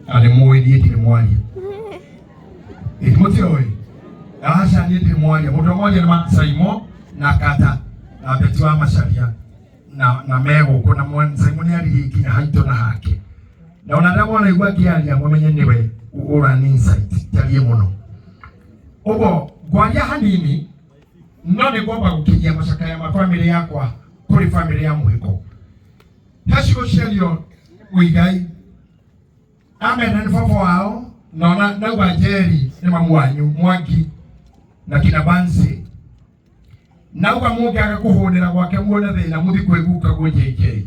Na nĩ mũĩ niĩ ndirĩ mwaria. Ĩ mũtiũĩ? Aca, niĩ ndirĩ mwaria. Mũndũ ũrĩa mwaria nĩ Saimo na Kata na Beti wa Macharia na me gũkũ na Saimo nĩ aririe nginya haitũ na hake. Na ona rĩrĩa mwanaigua ngĩaria mũmenye nĩwe ũrani insight njarie mũno. Ũguo ngwaria hanini no nĩ ngwamba gũkinyia macakaya ma bamĩrĩ yakwa kũrĩ bamĩrĩ ya mũhĩko. He ciugo ciario Muigai amena nĩ baba wao na ona nauga Njeri nĩ mamu wanyu Mwangi na kina Bansi nauga mũngĩaga kũhũnĩra gwake muone thĩna mũthi kwĩ guka gwĩ JJ.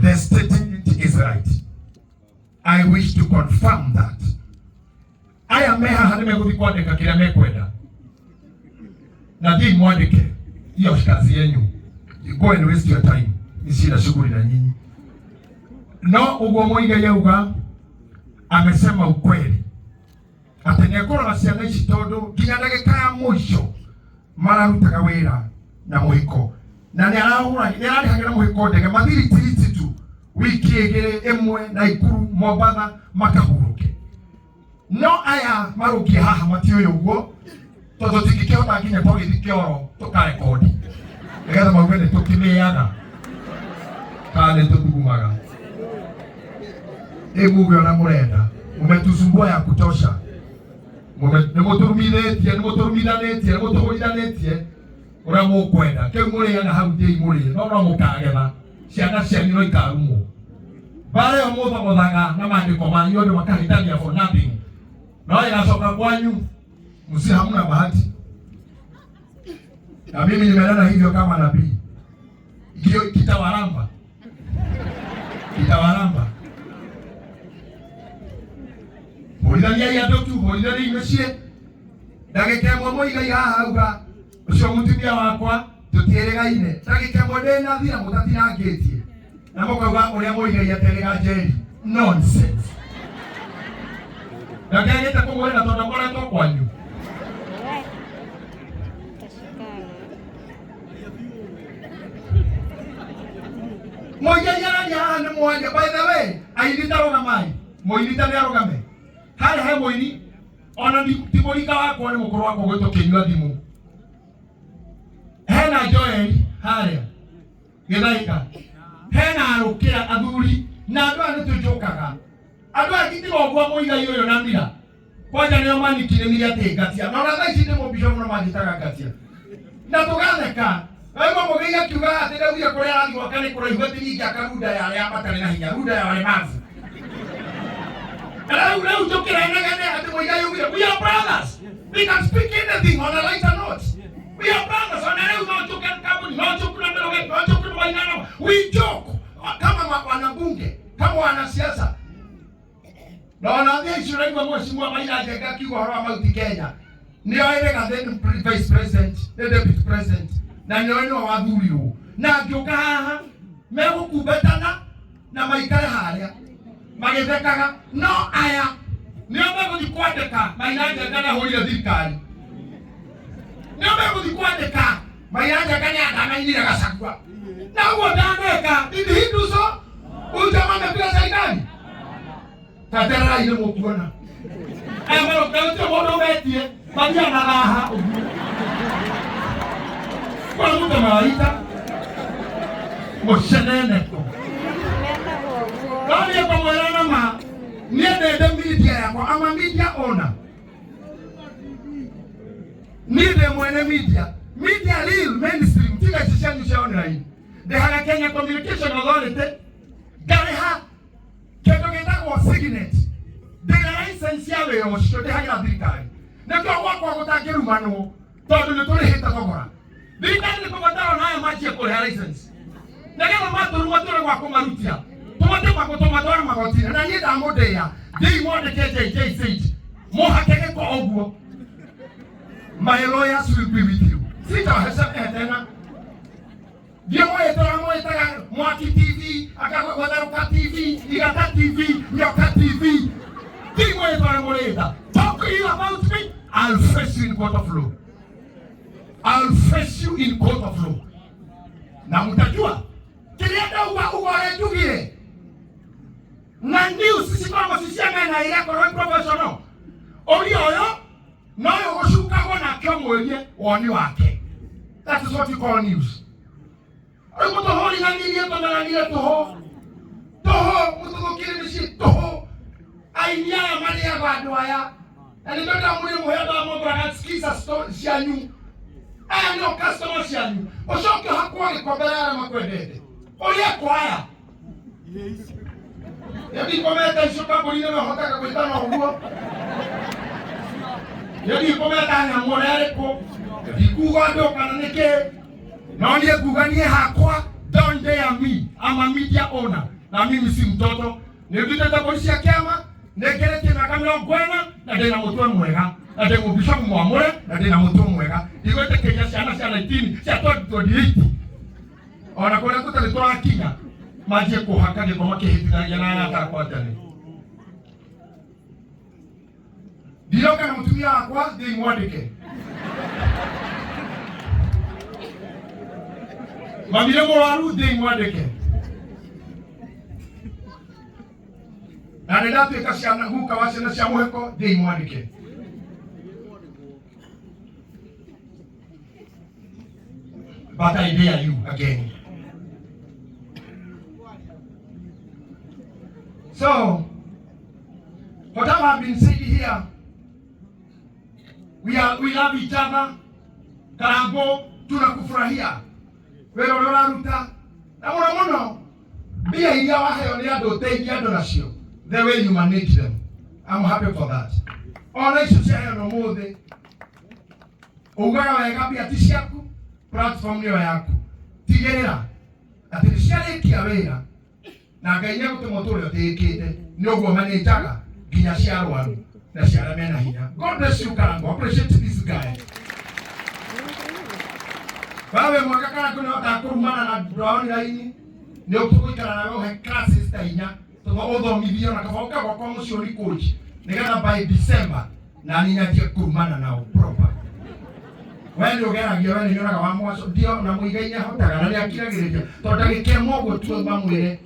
The statement is right. I wish to confirm that aya me haha nĩ megũthiĩ kwandĩka kĩrĩa mekwenda na thiĩ mwandĩke hiyo kazi yenyu. You go and waste your time. Ni sina shughuli na nyinyi. No ũguo Muigai auga amesema ukweli atĩ nĩ ekũrora ciana ici tondũ nginya ndagĩka ya mũico mararutaga wĩra na mũhiko na nĩ arahũra nĩ ararĩhagĩra mũhiko ndege mathiritiriti tu wiki igĩrĩ ĩmwe Naikuru Mombatha makahurũke. No aya marũngiĩ haha matiũĩ ũguo tondũ tũtingĩkĩhota nginya twagĩthiĩ kĩoro tũkarekondi nĩgetha mauge nĩ tũkĩmĩaga kana nĩ tũthugumaga. Ĩ muge ũrĩa mũrenda, mũmetusumbua ya kutosha. Nĩ mũtũrumithĩtie, nĩ mũtũrumithanĩtie, nĩ mũtũhũrithanĩtie ũrĩa mũkwenda. Kĩu mũrĩaga hau thiĩi mũrĩe, no no mũkagetha. Ciana cianyu no ikarumwo. Mbara ĩyo mũthogothaga na maandĩko manyu andũ makahĩtania for nothing. No ĩgacoka kwanyu msi hamna bahati. Na mimi nimenena hivyo kama nabii. Ndio kitawaramba. Kitawaramba. Hũrithaniai andũ tu, hũrithaniai mĩciĩ. Ndagĩka ĩmwe Muigai haha auga ũcio mũtumia wakwa tũtiĩrĩgaine. Ndagĩka ĩmwe ndĩnathira mũtatinangĩtie na mũkauga ũrĩa Muigai aterĩga Njeri. Nonsense. Ndakĩagĩte kũmwĩra tondũ ngoretwo kwanyu. Muigai araria haha nĩ mwaria. By the way, aini tarũgamai. Mũini ta nĩarũgame. Harĩa he mũini ona ti mũringa wakwa nĩ mũkũrũ wakwa gwĩtwo kĩnyua thimũ. Hena Joel harĩa Gĩthaika, hena arũkĩra athuri na andũ aya nĩtũnjũkaga. Andũ aya tiga ũguo Mũigai ũyũ na Mira kwanja nĩo manikirĩmire atĩ ngatia na ona thaa ici ndĩ mũmbico mũno manjĩtaga ngatia na tũgatheka. Waigua Mũgei akiuga atĩ ndaugire kũrĩa arathiĩ gwaka nĩ kũraihu atĩ ningĩaka runda ya arĩa matarĩ na hinya, runda ya walemavu. Rĩu njũkĩra negene atĩ Mũigai augire we are brothers, we can speak anything on a lighter note. We are brothers. Ona rĩu no njũke kambuni, no njũke na mĩrogo, no njũke na Wainana. We joke kama wanabunge, kama wanasiasa. Na ona thaa ici ũraigua mheshimiwa Maina Njenga akiuga ũhoro wa Mount Kenya nĩo Rigathi nĩ vice president, nĩ deputy president na nĩo nĩwe wathurirwo na angĩũka haha megũkumbatana na maikare harĩa magĩthekaga no aya nĩo megũthiĩ kwandĩka Maina Njenga nĩahũrire thirikari, nĩo megũthiĩ kwandĩka Maina Njenga nĩandamainire Gachagua na ũguo ndaneka. Did he do so? Huyu jamaa amepiga serikali tatererai nĩ mũkuona aya maroka gũtirĩ mũndũ ũmetie mathiaga na raha ũguo kwa mũndũ mawaita mũceneneko. Metagwo ũguo. No niĩ ngũmwĩra na ma niĩ ndende media yakwa ama media owner, niĩ ndĩ mwene media, media real mainstream, tiga ici cianyu cia online. Ndĩhaga Kenya Communication Authority, ngarĩha kĩndũ gĩtagwo signet, ndĩna license ya wĩra ũcio ndĩhagĩra thirikari nĩkĩo gwakwa gũtangĩrumanwo tondũ nĩ tũrĩhĩte thogora. Thirikari nĩ kũbatara onayo manjie kũrĩha license nĩgetha matũruma tũrĩ gwa kũmarutia tũhote tũmatware magoti-inĩ. Na niĩ ndamũndĩĩa thiĩi mwandĩke JJ said mũhake gĩko ũguo. My lawyers will be with you. Sitawahesabu tena. Ndiyo mwĩtũra mwĩtaga Mwaki TV, akagwetherũka TV, Igata TV, Nyoka TV. Ti mwĩtũra mũrĩta. Talk ill about me, I'll face you in court of law. I'll face you in court of law. Na mtajua kĩrĩa ndauga ũguo ũrĩa njugire na news cikoragwo ci cia mena. Wĩra korwo wĩ professional ũria ũyũ no ũyũ ũcukagwo nake ũmwĩrie woni wake. That is what you call news. Rĩu mũtũhũrithanĩrie tũmeranire tũhũ tũhũ, mũtũthũkĩre mĩciĩ tũhũ. Aini aya marĩaga andũ aya na nĩ ndamũrĩ mũhe andũ aya mogũraga skiza cianyu, aya nĩo customer cianyu. Ũcoke ũhakwo gĩkombe ya arĩa makwendete ũrĩa kwaya ndikometa icio kambuni-inĩ nohotaga gwĩtana ũguo. Ndikometa nyamũ ũrĩa ĩrĩkũ, ndikuga andũ kana nĩkĩ, no niĩ nguga niĩ hakwa, don't dare me. I'm a media owner na mimi si mtoto. Nĩ ndutĩte mbũri cia kĩama, nĩ ngeretie mĩaka 40 na ndĩna mũtwe mwega na ndĩ mũbishopu mwamũre na ndĩna mũtwe mwega. Ndigwĩtĩkĩria ciana cia 19 cia 2028 ona kũrĩa tũtarĩ tũrakinya manjie kũhaka gĩko makĩhĩtithagia na arata akwa tene. Ndiroka na mũtumia wakwa thĩi mwandĩke mami nĩ mũrwaru, thĩi mwandĩke na nĩ ndatuĩka ciana guka wa ciana cia mũheko, thĩi mwandĩke. But I dare you again. So, whatever have been said here, we love each other. Karango, tunakufurahia wĩra ũrĩa ũraruta na mũno mũno mbia iria waheo nĩ andũ ũteithie andũ nacio, the way you manage them. I'm happy for that. Ona icio ciaheanwo ũmũthĩ, ugaga wega mbia ti ciaku, platform nĩyo yaku. Tigĩrĩra atĩ nĩ ciarĩkia wĩra na Ngai nĩ egũtũma ũtũre ũtĩĩkĩte nĩ ũguo manĩnjaga nginya cia arwaru na cia arĩa mena hinya. God bless you, Karango. Appreciate this guy. Wewe mwaka Karango nĩ hotaga kũrumana na brown line, nĩ ũtũgũikara nawe ũhe classes ta inya ũthomithio na kaba ũke gwakwa mũciĩ ũni coach nĩgetha by December na niĩ nyanjie kũrumana nao proper. We nĩ ũgeragia, we nĩ nyonaga wa mwaco ndio na mũigai nĩ ahotaga na nĩ akiragĩrĩria tondũ ndagĩka ĩmwe ũguo tu mamwĩre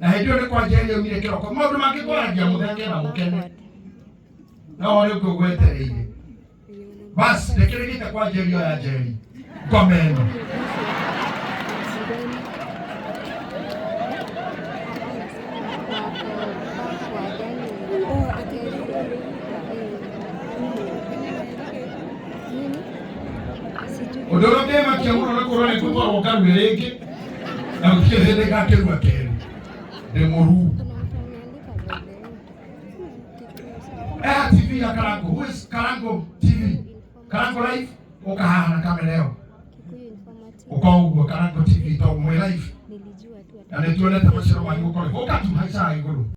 na hĩndĩ ĩyo nĩ kwa njeri aumire kĩroko maũndũ mangĩ kwaragia mũtheke na mũkene no rĩu ngũgwetereire bas ndĩkĩrĩkĩte kwa njeri oya njeri ngome ĩno. Oh, nini? Sijui. Ũndũ ũrĩa ũngĩmakia mũno nĩ kũrwo nĩ ngũtwarwo ngarue rĩngĩ na gũtirĩ hĩndĩ ngakĩrua kerĩ ndĩ mũruu. Kuna mtu ameandika vile. Eha TV ya Karango. Who is Karango TV? Karango Live? Ũka haha na kamera ĩyo. Kikuyu informative. Ũka ũguo Karango TV to mwĩ live. Nilijua tu Na nĩ tuonete maciaro manyu gũkorwo. Ũka tu haicaga igũrũ.